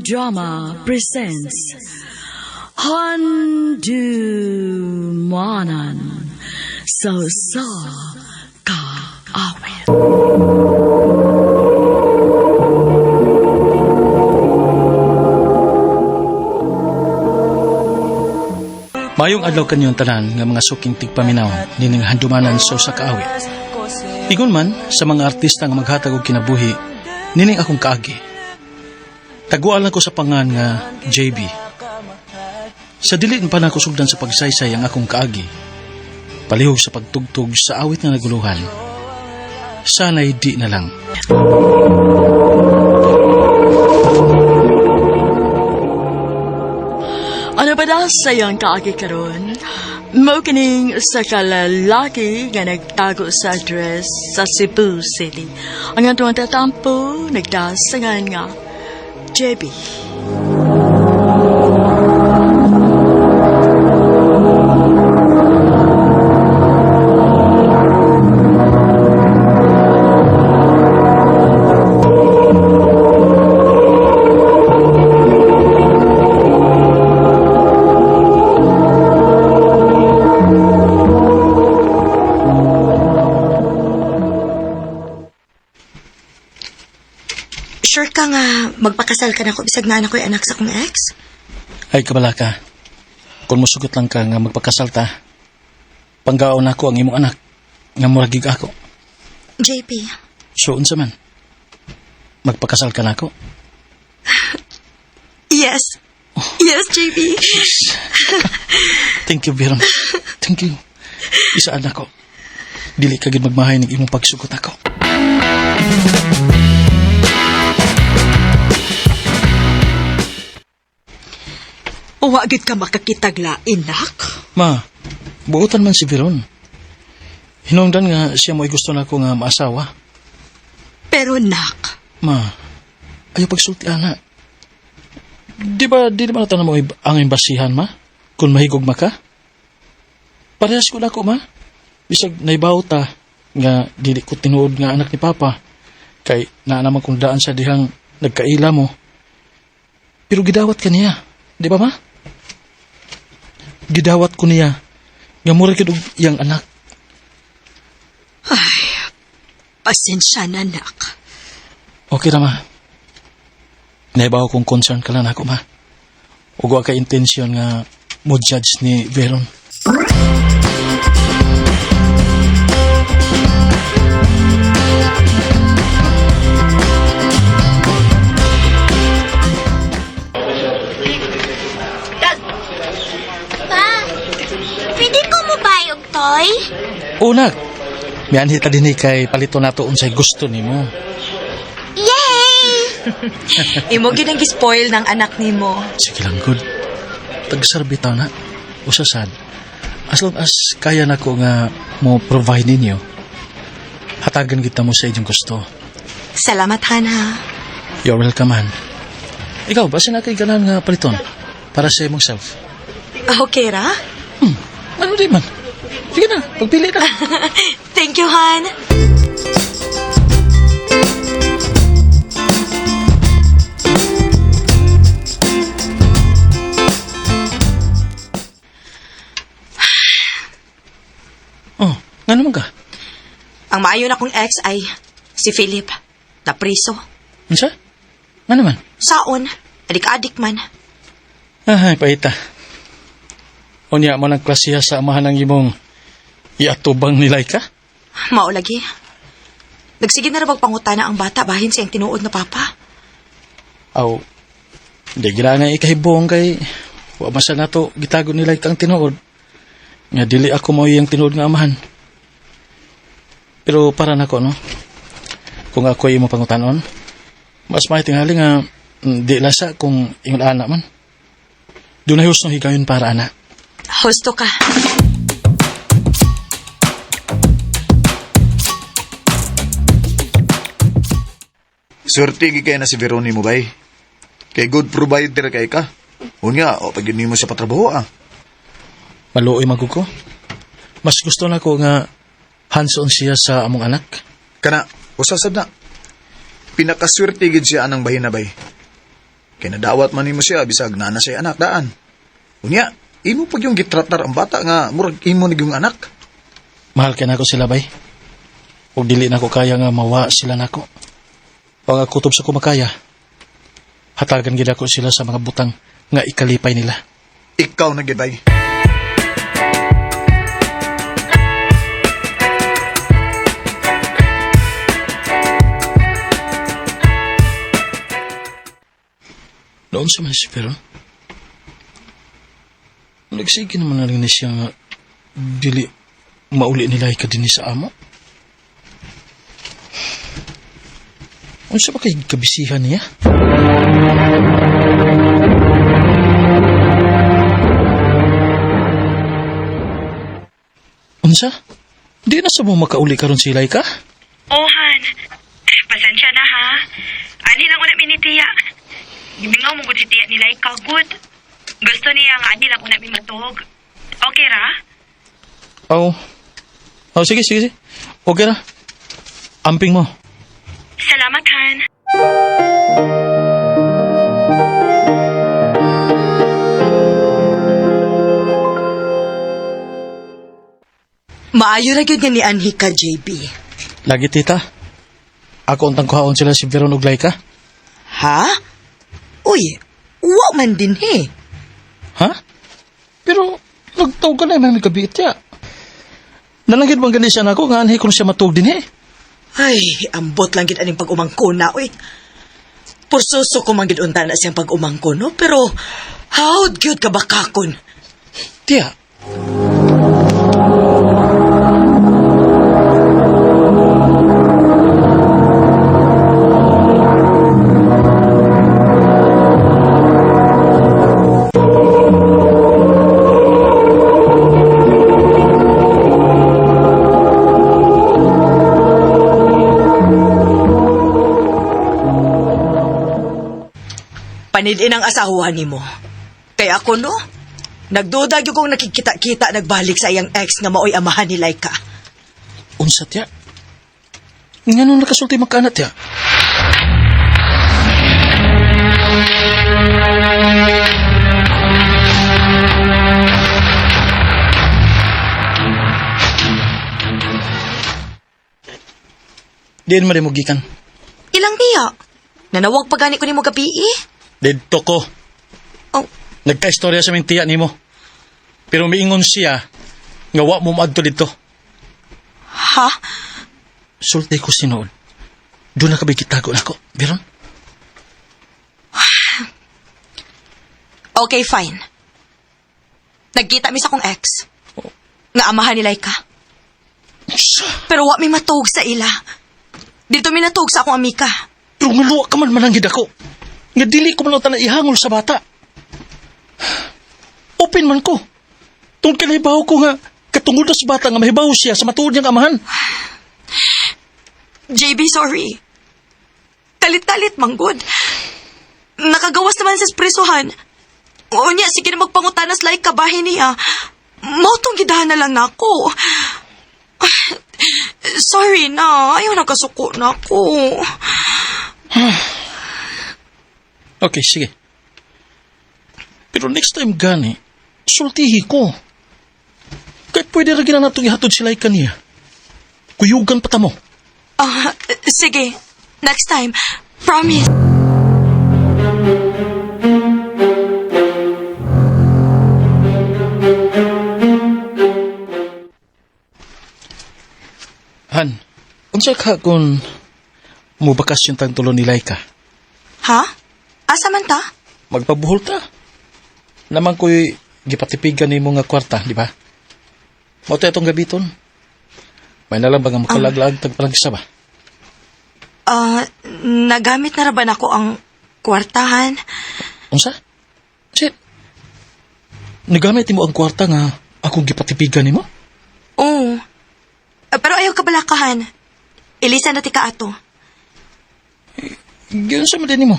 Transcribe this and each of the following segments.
Drama presents Handumanan sa Usa Ka Awit. Mayong adlaw kanyong tanan nga mga suking tigpaminaw nining handumanan sa usa ka awit. Ingon man sa mga artista nga maghatag og kinabuhi nining akong kaagi. Taguan lang ko sa pangan nga JB. Sa dili pa nako sugdan sa pagsaysay ang akong kaagi. Palihog sa pagtugtog sa awit nga naguluhan. Sana'y di na lang. Ano ba na sa iyong kaagi karon? Mao kining usa ka lalaki nga nagtago sa address sa Cebu City. Ang atong tatampo nagdasangan nga JB. Sure ka nga magpakasal ka na ko bisag naa na ko'y anak sa akong ex? Ay kabala ka. Kung musugot lang ka nga magpakasal ta, panggaon ako ang imong anak nga muragig ako. JP, So unsa man? Magpakasal ka na ako? yes. Yes, JP. Thank you, Veron. Thank you. Isaan ako. Dili ka gid magmahay ng imong pagsugot ako. Wa gid ka makakitag lain, nak. Ma, buotan man si Veron. Hinungdan nga siya mo'y gusto na ako nga maasawa. Pero nak, Ma, ayaw pagsulti ana. Di ba, di ba na mo ang imbasihan, ma? Kung mahigog ma ka? Parehas ko na ako, ma. Bisag naibaw ta nga dili ko tinuod nga anak ni Papa. Kay naa naman kung daan sa dihang nagkaila mo. Pero gidawat ka niya. Di ba, ma? Gidawat ko niya nga mura gid og iyang anak. pasensya na, nak. Okay ra, ma. Naibaw kong concern ka lang ako, ma. Ug wa kay intensyon nga mo judge ni Veron. Pa, pwede ko mo bayog toy? Una, mianhi ta dinhi kay palito nato unsay gusto nimo. Yay! Imo gid ang gispoil ng anak nimo. Sige lang, good. Tagsarbitaw na. Usa sad. As long as kaya nako nga mo provide ninyo, hatagan kita mo sa inyong gusto. Salamat, Hana. You're welcome, man. Ikaw, basta na kay ganahan nga paliton para sa imong self. Okay ra? Ano di man? Sige na, pagpili na. Thank you, Han. Oh, nga naman ka? Ang maayo na kong ex ay si Philip. Napriso. Unsa? Nga naman? Saon, adik-adik man. Ay, paita. Unya mo ng klasiya sa amahan ng imong iatubang nilay ka? Mao lagi. Nagsige na ra pangutana ang bata bahin siyang tinuod na papa. Aw, di gila nga ikahibong kay wa man sa nato gitago nilay kang tinuod. Nga dili ako mo iyang tinuod nga amahan. Pero para nako no. Kung ako imo pangutanon, mas mahitingali nga di lasa kung ingon ana man. Dunay hustong higayon para ana. Husto ka. Swerte gi kay na si Veroni mo bay. Kay good provider kay ka. Unya, o pag yun mo sa patrabaho ah. Maluoy magug ko. Mas gusto na ko nga hands-on siya sa among anak. Kana, usasad na. Pinakaswerte gid siya anang bahin na bay. Kay nadawat man nimo siya bisag naa na siya anak daan. Unya, imo pag yung gitratar ang bata nga murag imo ni yung anak. Mahal kay nako sila bay. Ug dili nako kaya nga mawa sila nako. Pag kutob sa kumakaya, hatagan gid ako sila sa mga butang nga ikalipay nila. Ikaw na gid bay. Noon sa man si Peron. Nagsige naman na lang ni siya nga dili mauli nila ka din sa amo. Unsa ba kay kabisihan niya? Unsa? Di na sa mo makauli karon sila ka? Ohan, pasensya na ha. Ani lang una mi ni Tiya. Gimingaw mo gud si Tiya nila ikaw good. Gusto niya nga ani lang una mi matuog. Okay ra? Oo. Oh, sige, sige, sige. Okay ra. Amping mo. Salamat, Han. Maayo ra gyud nga ni anhi ka, JB. Lagi, tita. Ako untang kuhaon sila si Veron ug Laika. Ha? Uy, wa man din he. Ha? Pero, nagtawag ka na, may kabiit ya. Nalangit bang gani siya nako nga anhi kung siya matuog din eh. Ay, ambot lang gid aning pag-umangko na, uy. Pursuso ko man gid unta na siyang pag-umangko, no? Pero, how'd gyud ka bakakon? Tiya. Panidin ang asawa nimo. Kay ako, no? Nagduda gyud kong nakikita-kita nagbalik sa iyang ex nga maoy amahan ni Laika. Unsa tiya? Nga nung nakasulti magkaanat tiya? Diin man mo gikan. Ilang niya? Nanawag pa gani ko nimo gabi eh. Didto ko. Oh, Nagka-istorya sa ming tiya nimo. Pero miingon siya nga wa mo maadto didto. ha? Sulti ko sinuod. Doon na kabay kitago nako. Biron? Okay, fine. Nagkita mi sa akong ex. Nga amahan ni Laika. Pero wa mi matuog sa ila. Dito mi natuog sa akong amika. Pero maluwa ka man mananggid ako. Nga dili ko man ang ihangol sa bata. Open man ko. Tungkol kay nahibaw ko nga katungod na sa bata nga mahibaw siya sa matuod niyang amahan. JB, sorry. Kalit-kalit, manggod. Nakagawas naman sa espresohan. O niya, sige na magpangutanas like kabahin niya. Mautong gidahan na lang nako. Sorry na, ayaw nakasuko na ako. Okay, sige. Pero next time gani, sultihi ko. Kahit pwede ra gina natong ihatod sila kaniya. Kuyugan pa ta mo. Ah, sige, next time. Promise. Han, unsa ka kung mubakasyon tang tulo ni Laika? Ha? Asa man ta? Magpabuhol ta. Naman ko'y gipatipigan nimo nga kwarta, di ba? Mao to itong gabiton. May nalang ba nga makalaglag tagpalagsa ba? Ah, nagamit na ra ba nako ang kwartahan? Unsa? Shit. Nagamit mo ang kwarta nga akong gipatipigan nimo? Oo. Ah, pero ayaw kabalakahan. Elisa na ti ka ato. Giunsa man din nimo?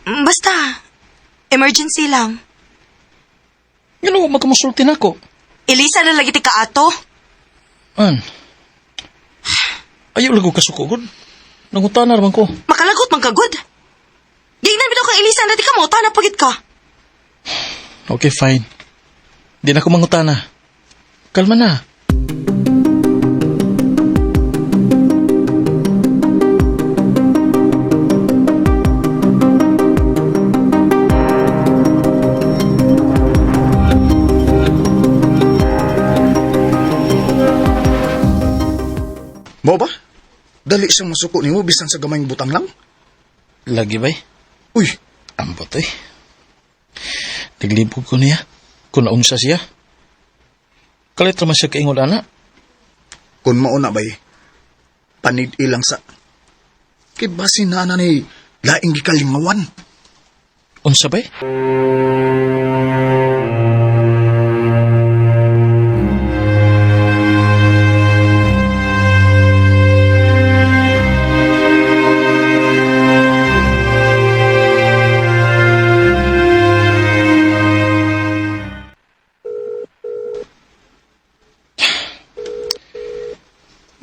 Basta, emergency lang. Ngano magkamusulti nako? Elisa na lagi ti ka ato. An. Ayaw lago kasuko gud. Nangutana ra man ko. Makalagot man kagod. Gignan bitaw kang Elisa Bisan na di ka mo, tana pagit ka. Okay, fine. Di na ko mangutana. Kalma na. Mo ba? Dali siyang masuko nimo bisan sa gamayng butang lang. Lagi bay. Uy, Ambot eh. Naglibog ko niya. Kung naunsa siya. Kalit raman siya kaingol, ana. kun mauna bay. Panid ilang sa. Kay basin na ana ni laing gikalingawan. Unsa bay?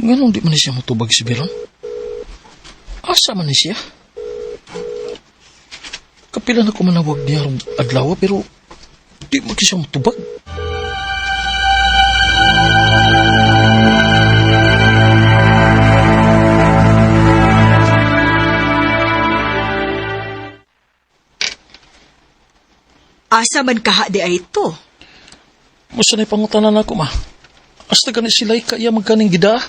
Nganong di man ni siya motubag si Biron? Asa man ni siya? Kapila na ko manawag niya rong adlaw pero di mo siya motubag. Asa man kaha di ay ito? Musa na pangutanan ako ma. Asta gani sila kaya magkaning gida.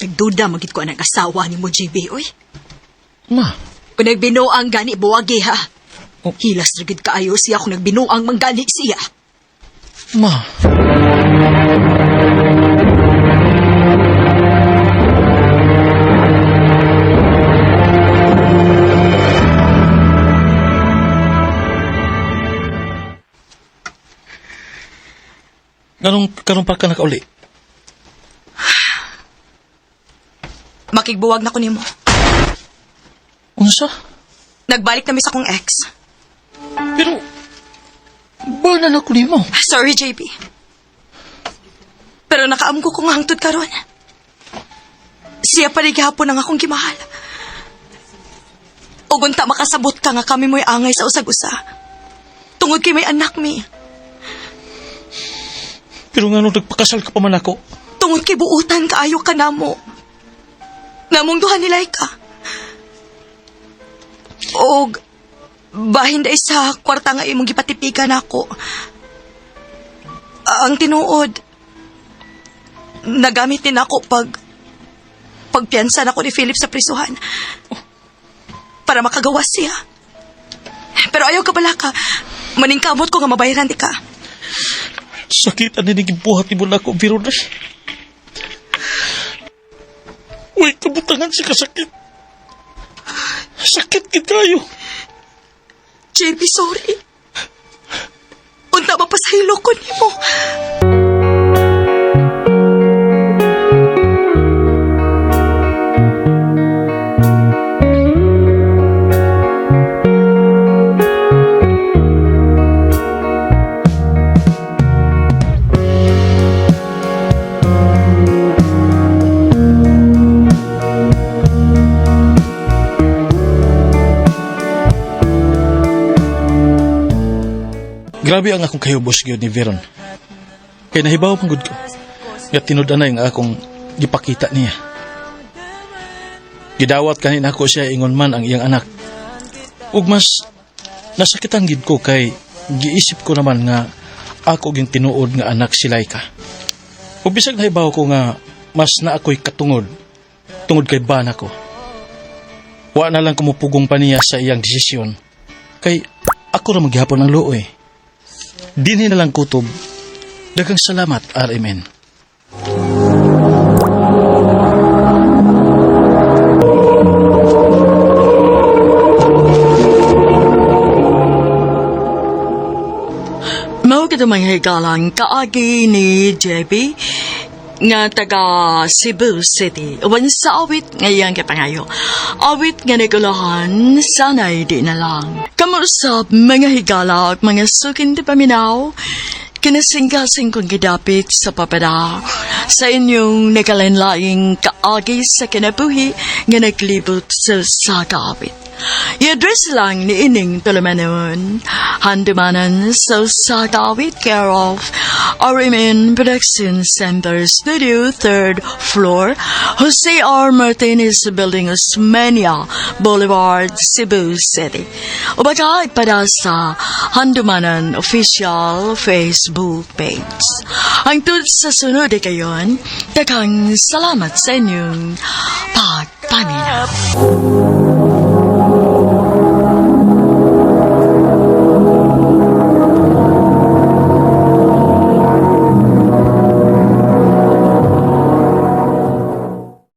Nagduda magit ko anang asawa ni mo, JB, oy. Ma, Kung nagbinuang gani, buwagi ha. Oh. Hilas na gid kaayo siya kung nagbinuang manggani siya. ma. Ganong karon pa ka nakauli. Makigbuwag na ko nimo. Unsa? Nagbalik na mi sa akong ex. Pero bana na ko nimo. Sorry, JB. Pero nakaamgo ko nga hangtod karon. Siya pa rin gihapon ang akong gimahal. Ug unta makasabot ka nga kami mo'y angay sa usag-usa. Tungod kay may anak mi. Pero ngano nagpakasal ka pa man ako? Tungod kay buutan kaayo ka namo. Namong duha ni Laika. Og bahin dai sa kwarta nga imong gipatipigan nako. Ang tinuod nagamit din ako pag pagpiyansa nako ni Philip sa prisuhan. Para makagawas siya. Pero ayaw ka bala ka. Maningkamot ko nga mabayaran di ka. Sakit ang ninigibuhat ni mo nako, Veronica. Uy, kabutangan si kasakit. Sakit kitayo. JB, sorry. Unta mapasahilo ko nimo. Grabe ang akong kahubos gyud ni Veron. Kay nahibaw man gud ko. Nga tinud-anay nga akong gipakita niya. Gidawat kanin ako siya ingon man ang iyang anak. Ug mas nasakitan gid ko kay giisip ko naman nga ako ging tinuod nga anak si Laika. Ug bisag nahibaw ko nga mas na ako'y katungod tungod kay bana ko. Wa na lang kumupugong pa niya sa iyang desisyon kay ako ra maghapon ang luoy. Dinhi na lang kutob. Daghang salamat, RMN. Mao kita mga higalang kaagi ni JB nga taga Cebu City. Uwan sa awit ngayang kapangayo. Awit nga nagulahan, sana'y di na lang. Kamusap mga higala at mga sukin di paminaw. Kinasingkasing kong gidapit sa papada sa inyong nagkalainlaing kaagi sa kinabuhi nga naglibot sa sagawit. I-address lang ni ining tulumanon, Handumanan sa Sagawit, care of RMN Production Center Studio, 3rd floor, Jose R. Martinez Building, Osmeña Boulevard, Cebu City. O baka ipada sa Handumanan official Facebook page. Hangtod sa sunod kayon, daghang salamat sa inyong pagpaminaw.